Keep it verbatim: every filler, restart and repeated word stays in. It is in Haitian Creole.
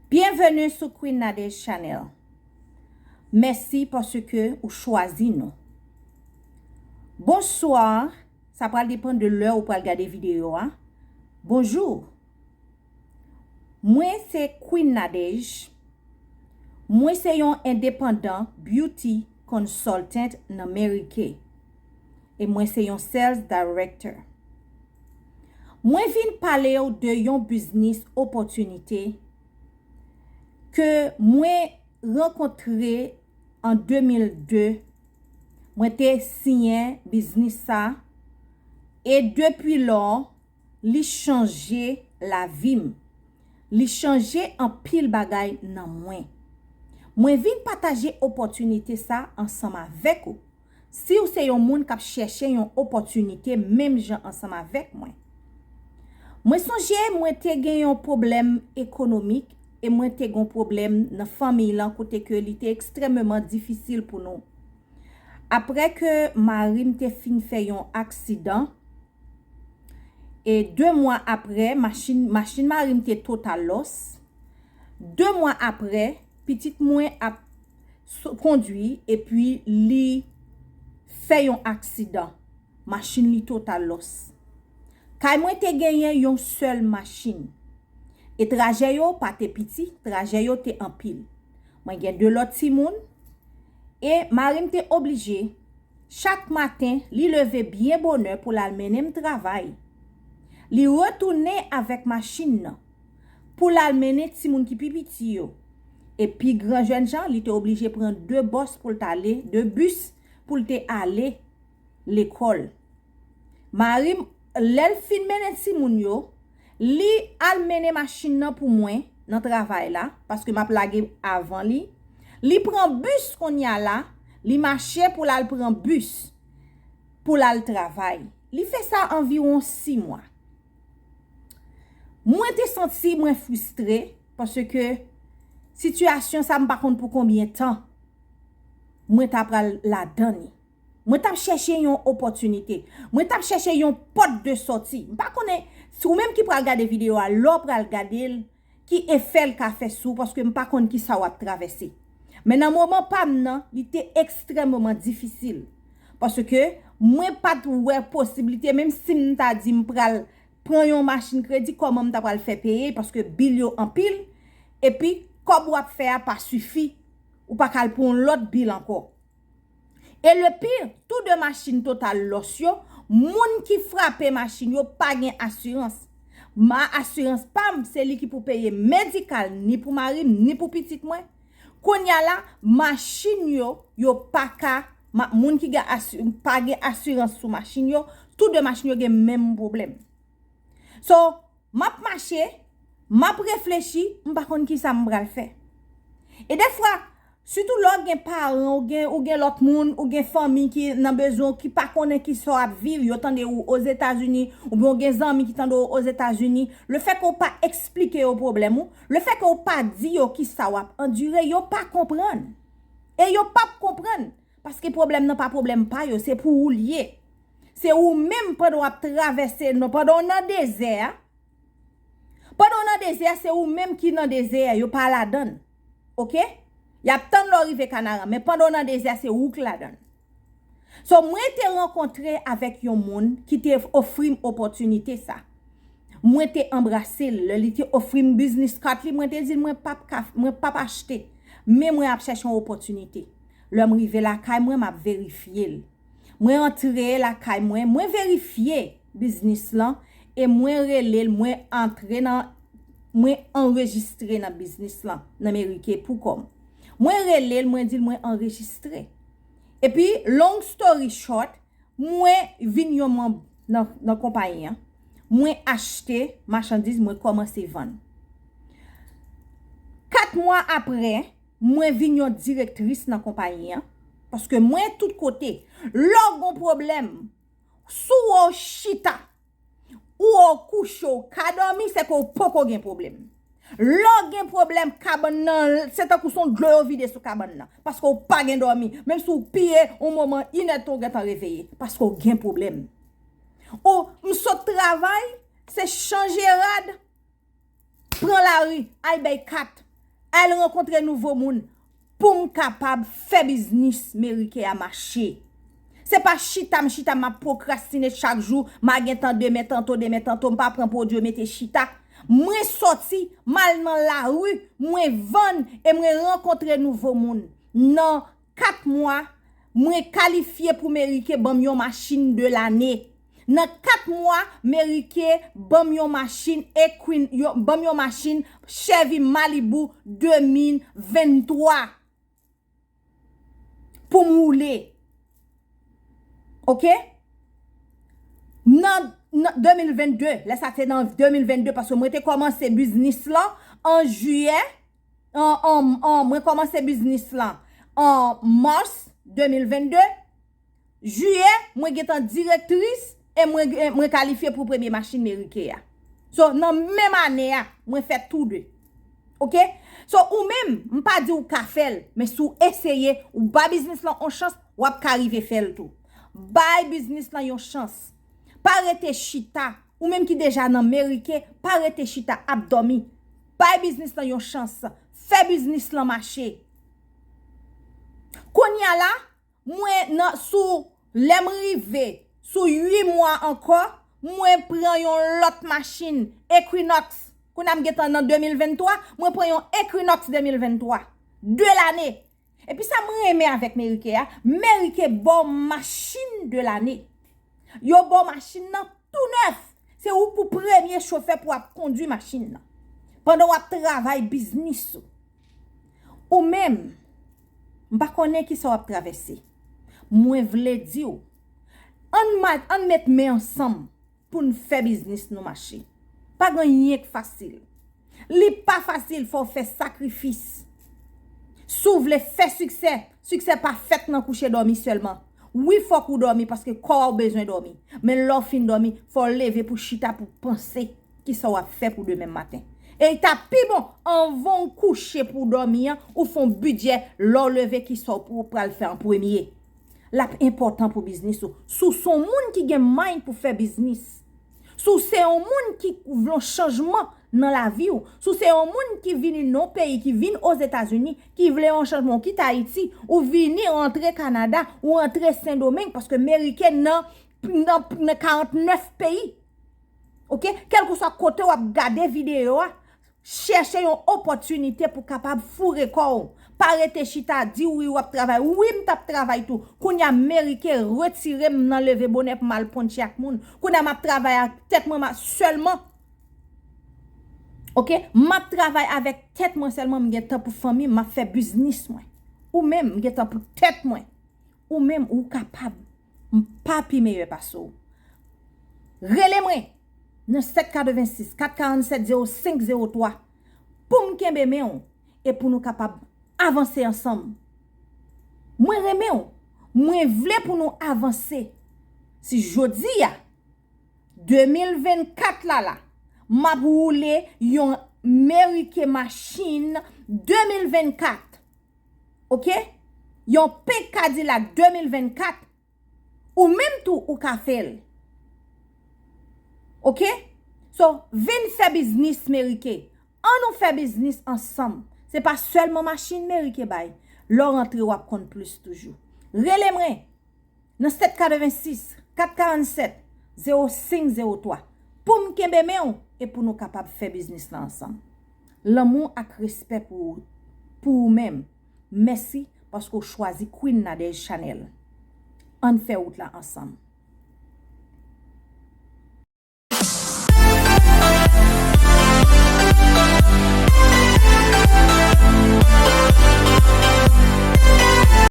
Byenveni sou Queen Nadège Channel. Mèsi paske ou chwazi nou. Bonswa, sa pral depann de lè ou pral gade videyo a. Bonjou. Mwen se Queen Nadège. Mwen se yon endepandan beauty consultant nan Merike. E mwen se yon sales director. Mwen vin pale w de yon biznis opòtinite ke mwen rankontre an de mil de. Mwen te siyen biznis sa e depi lò, li chanje lavi m. Li chanje anpil bagay nan mwen. Mwen vin pataje opòtinite sa ansanm avèk ou. Si w se yon moun k ap chèche yon opòtinite menm jan ansanm avèk mwen. Mwen sonje mwen te gen yon pwoblèm ekonomik e mwen te gen yon pwoblèm nan fanmiy lan kote ke li te ekstrèmeman difisil pou nou. Apre ke mari m te fin fè yon aksidan, e de mwa apre, machin, machin mari m te total lòs. De mwa apre, pitit mwen ap so- kondwi epi li fè yon aksidan. Machin li total lòs. Kay mwen te genyen yon sèl machin. E trajè yo pa te piti, trajè yo te anpil. Mwen gen de lòt timoun, e mari m te oblije, chak maten, li leve byen bonè pou l al mennen m travay. Li retounen avèk machin nan pou l al mennen timoun ki pi piti yo. E pi gran jèn jan, li te oblije pran de bòs pou l t ale, de bis pou l te ale lekòl. Mari m, lè l fin mennen timoun yo, li al mennen machin nan pou mwen nan travay la, paske m ap lage avan li. Li pran bis kounye a la, li mache pou l al pran bis pou l al travay. Li fè sa anviwon sis mwa. Mwen te santi mwen fristre paske sitiyasyon sa m pa konn pou konbyen tan mwen ta pral ladan li. Mwen t ap chèche yon opòtinite. Mwen t ap chèche yon pòt de sòti. M pa konnen si ou menm ki pral gade videyo a, lè w pral gade l, ki efè l ka fè sou ou, paske m pa konn ki sa w ap travèse. Men nan moman pa m nan, li te ekstrèmeman difisil. Paske mwen pa t wè posiblite, menm si m ta di m pral pran yon machin kredi, kòman m ta pral fè peye, paske bil yo anpil, epi kòb w ap fè a pa sifi, ou pa ka al pran yon lòt bil ankò. E le pire, tou de machin total lòs yo, moun ki frape machin yo pa gen asirans. Ma asirans pa m, se li ki pou peye medikal ni pou mari m, ni pou pitit mwen. Kounye a la, machin yo, yo pa ka, ma- moun ki gen asi- pa gen asirans sou machin yo, tou de machin yo gen menm pwoblèm. So, m ap mache, m ap reflechi, m pa konn ki sa m pral fè. E defwa, sitou lè w gen paran, ou gen, ou gen lòt moun, ou gen fanmi ki nan bezwen, ki pa konnen ki sa w ap viv, yo tande ou Ozetazini, oubyen w gen zanmi ki tande w Ozetazini, lefètke w pa eksplike yo pwoblèm ou, lefètke w pa di yo ki sa w ap andire, yo pa konprann. E yo p ap konprann, paske pwoblèm nan pa pwoblèm pa yo, se pou ou l ye. Se ou menm pandan w ap travèse, non, pandan w nan dezè a, Pandan w nan dezè a, se ou menm ki nan dezè a, yo pa ladan l. Oke? Y ap tann lè w rive Kanaran, men pandan w nan dezè a, se ou k ladan l. So, mwen te rankontre avèk yon moun ki te ofri m opòtinite sa. Mwen te anbrase l. Lè li te ofri m biznis kat li, mwen te di l, mwen p ap ka, mwen p ap achte. Men mwen ap chèche yon opòtinite. Lè m rive lakay mwen, m ap verifye l. Mwen antre lakay mwen, mwen verifye biznis lan e mwen rele l, mwen antre nan, mwen anrejistre nan biznis lan, nan Merike pou kò m. Mwen rele l, mwen di l mwen anrejistre. Epi, long story short, mwen vin yon manm nan, nan konpayi an. Mwen achte machandiz, mwen kòmanse vann. Kat mwa apre, mwen vin yon direktris nan konpayi an. Paske mwen tout kote, lè w gon pwoblèm, si w chita, ou w kouche, w ka dòmi, se ke w poko gen pwoblèm. Lè w gen pwoblèm, kabann nan, se tankou se yon dlo yo vide sou kabann nan. Paske w pa gen dòmi. Menm si w piye, yon moman, inèdtan w gentan reveye. Paske w gen pwoblèm. Ou, m sot travay, se chanje rad, pran lari, al bay kat. al rankontre nouvo moun pou m kapab fè biznis Merike a mache. Se pa chita m chita m ap pwokrastine chak jou, m a gen tan demen tanto, demen tanto, m pa pran pwodui yo mete chita. Mwen sòti, m al nan lari, mwen vann e mwen rankontre nouvo moun. Nan kat mwa, mwen kalifye pou Merike ban m yon machin de lane. Nan kat mwa, Merike ban m yon machin Equin, yo, ban m yon machin Chevy Malibu de mil venntwa pou m woule. Oke? Nan, nan de mil vennde, lè sa se nan de mil vennde, paske mwen te kòmanse biznis lan an jiyè, an, an, an, mwen kòmanse biznis lan an mas de mil vennde, jiyè, mwen gentan direktris e mwen, mwen kalifye pou premye machin Merike a. So, nan menm ane a, mwen fè tou de. Oke? So, ou menm, m pa di w ka fè l, men si w eseye, ou ba biznis lan yon chans, w ap ka rive fè l tou. Bay biznis lan yon chans. Pa rete chita. Ou menm ki deja nan Merike, pa rete chita ap dòmi. Bay biznis lan yon chans. Fè biznis lan mache. Kounye a la, mwen nan sou, lè m rive sou uit mwa ankò, mwen pran yon lòt machin, Equinox. Kounye a m gentan nan de mil venntwa, mwen pran yon Equinox de mil venntwa. De lane. Epi sa m renmen avèk Merike a, Merike ba w machin de lane. Yo ba w machin nan tou nèf. Se ou pou premye chofè pou w ap kondui machin nan. Pandan w ap travay biznis ou. Ou menm, m pa konnen kisa w ap travèse. Mwen vle di w, ann, ann met men ansanm pou n fè biznis nou mache. Pa gen anyen k fasil. Li pa fasil, fò w fè sakrifis. Si w vle fè siksè, siksè pa fèt nan kouche dòmi sèlman. Wi, fòk ou dòmi paske kò a w bezwen dòmi. Men lè w fin dòmi, fò w leve pou chita pou panse kisa w ap fè pou demen maten. E li t ap pi bon, anvan w kouche pou w dòmi an, ou fè yon bidjè, lè w leve kisa w pral fè an premye. L ap enpòtan pou biznis ou. Si w se yon moun ki gen mind pou fè biznis, si w se yon moun ki vle yon chanjman nan lavi w, si w se yon moun ki vini nan yon peyi, ki vin Ozetazini, ki vle yon chanjman, ou kite Ayiti, ou vini rantre Kanada, ou rantre Sendomeng, paske Merike nan, nan, nan karantnèf peyi. Oke? Kèlkeswa kote w ap gade videyo a, chèche yon opòtinite pou kapab foure kò w. Pa rete chita, di wi w ap travay. Wi, m t ap travay tou. Kounye a, Merike retire m nan leve bonè pou m al pontche ak moun. Kounye a, m ap travay ak tèt mwen sèlman. Oke? M ap travay avèk tèt mwen sèlman, m gen tan pou fanmi m, m ap fè biznis mwen. Ou menm, m gen tan pou tèt mwen. Ou menm, ou kapab. M pa pi meyè pase w. Rele mwen nan sèt katrevensis, kat karannsèt, zewo senk zewo twa pou m kenbe men w e pou nou kapab avanse ansanm. Mwen renmen w. Mwen vle pou nou avanse. Si jodi a, de mil vennkat la la, m ap woule yon Merike machin de mil vennkat. Oke? Yon Pink Cadillac de mil vennkat, ou menm tou ou ka fè l. Oke? So, vin fè biznis Merike. Ann nou fè biznis ansanm. Se pa sèlman machin Merike bay. Lè w rantre, w ap konn plis toujou. Rele mwen nan sèt katrevensis, kat karannsèt, zewo senk zewo twa pou m kenbe men w e pou nou kapab fè biznis la ansanm. Lanmou ak respè pou ou, pou ou menm. Mèsi paske w chwazi Queen Nadège Chanel. Ann fè wout la ansanm.